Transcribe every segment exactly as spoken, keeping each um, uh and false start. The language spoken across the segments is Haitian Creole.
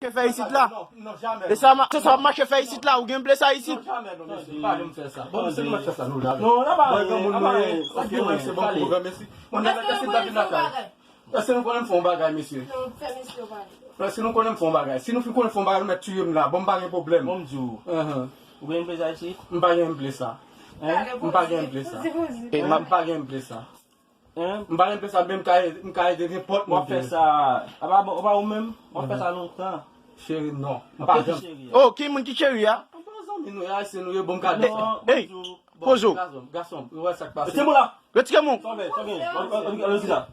Mache fè isit la? Non, non, jamè. E sa ma- se sa w ap mache fè isit la? Ou gen ble sa isit? Non, jamè, non, mesye. Pa janm fè sa. Bon, mesye, nou mèt fè sa, nou la. Non, la pa. Mwen, granmoun, mwen, sa ki mwen, se bon pou granmesi. Mwen, nan kèsi ta vin lakay. Èske nou konnen m fè yon bagay, mesye? Non, fè mesye yo pale. Èske nou konnen m fè yon bagay? Si nou fin konnen m fè yon bagay, nou mèt tiye m la. Bon, m pa gen pwoblèm. Bon, m di w. Ou gen ble sa isit? M pa gen ble sa. M pa gen ble sa. E m ap- M pa gen ble sa. M pa gen ble sa, men m ka ede, m ka ede nenpòt moun. W ap fè sa. A pa bon, a pa ou menm? W ap fè sa lontan. Cheri, non. M pa janm. Oh, ki moun ki cheri a? M pa zanmi nou, e ayisyen nou ye, bon, m ka de. Ey, poze w. Gason, gason, ou wè sa k pase? Retire men w la. Retire men w. Sove, sove. Ou di sa.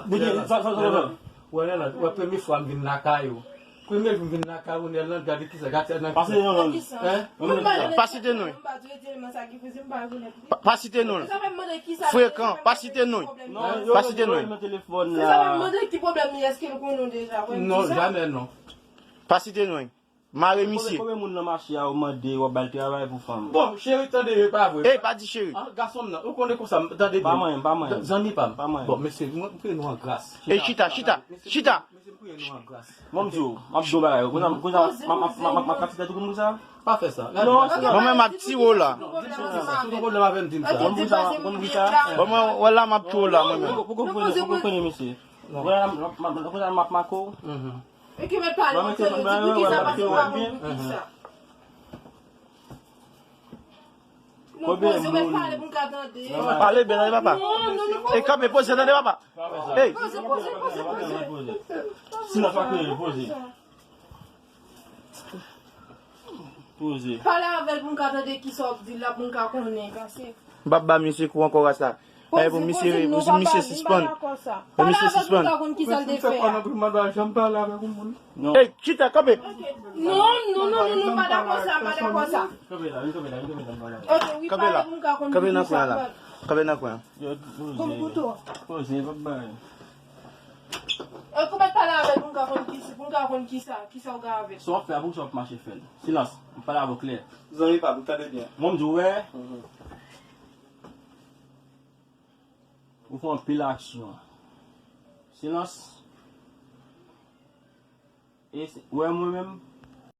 Ou di sa, sa, sa, sa. Wè, Nèland, wè, premye fwa m vin lakay ou. Premye jou m vin lakay ou, Nèland, gade kisa, gade nan. Pase non, non. Hein? Pa site non. Pa, pa site non. Frekan, pa site non. Pa site non. Se sa mwen mande ki pwoblèm li, èske l konnen w deja? Non, jamè non. Pa site non. Mare misye. Konbyen moun nan mache a ou mande w ap ba l travay pou fanm? Bon, cheri, tande, e pa vre. Ey, pa di cheri. Ah, gason m nan, ou konnen konsa, tande byen. Pa manyen, pa manyen. Zanmi pa m. Pa manyen. Bon, mesye, mwen, m priye nou an gras. Ey, chita, chita, chita. Mesye, m priye nou an gras. Mwen, m di w, m ap di w bagay. Konsa, konsa, m ap, m ap, m ap, m ap, m ap ka fè tèt ou konn konsa? Pa fè sa. Non, se pa. Mwen menm, m ap tire w la. Si w gen pwoblèm avè m, di m sa. Mwen, m di sa, mwen, m di sa. Bon, mwen, wè la, m ap tire w la, mwen menm. Poko, poko, poko, poko konnen, mesye. Wè la, m, m, m, konsa, m ap make w. E ki mèt pale, mwen, di ki sa pase, pa konn pou ki sa. Non, poze, mèt pale pou n ka tande. Pale byen, tande papa. Non, non, non. E kanpe, poze, tande papa. Ey. Poze, poze, poze, poze. Silans, pa kriye, poze. Poze. Pale avè l pou n ka tande kisa w ap di l la, pou n ka konnen. M p ap ba misye kou ankò, rasta. Poze, poze, nou pa pale, m pa dakò sa. Pale avè l pou n ka konn kisa l te fè a. Non. Ey, chita, kanpe. Non, non, non, non, non, m pa dakò sa, m pa dakò sa. Kanpe la, kanpe la, kanpe la, m pa dakò. Ok, wi, pale pou n ka konn kisa l fè. Kanpe nan kwen an la. Kanpe nan kwen an. Poze, poze, pa bay. E kou mèt pale avè l pou n ka konn kisa, pou n ka konn kisa, kisa w gen avè l. Sa w ap fè a, pou sa w ap mache fè l. Silans, m pale avè w klè. Zanmi pa m, tande byen. Mwen, m di w, wè. Ou fè anpil aksyon. Silans. E se, ou wè mwen menm,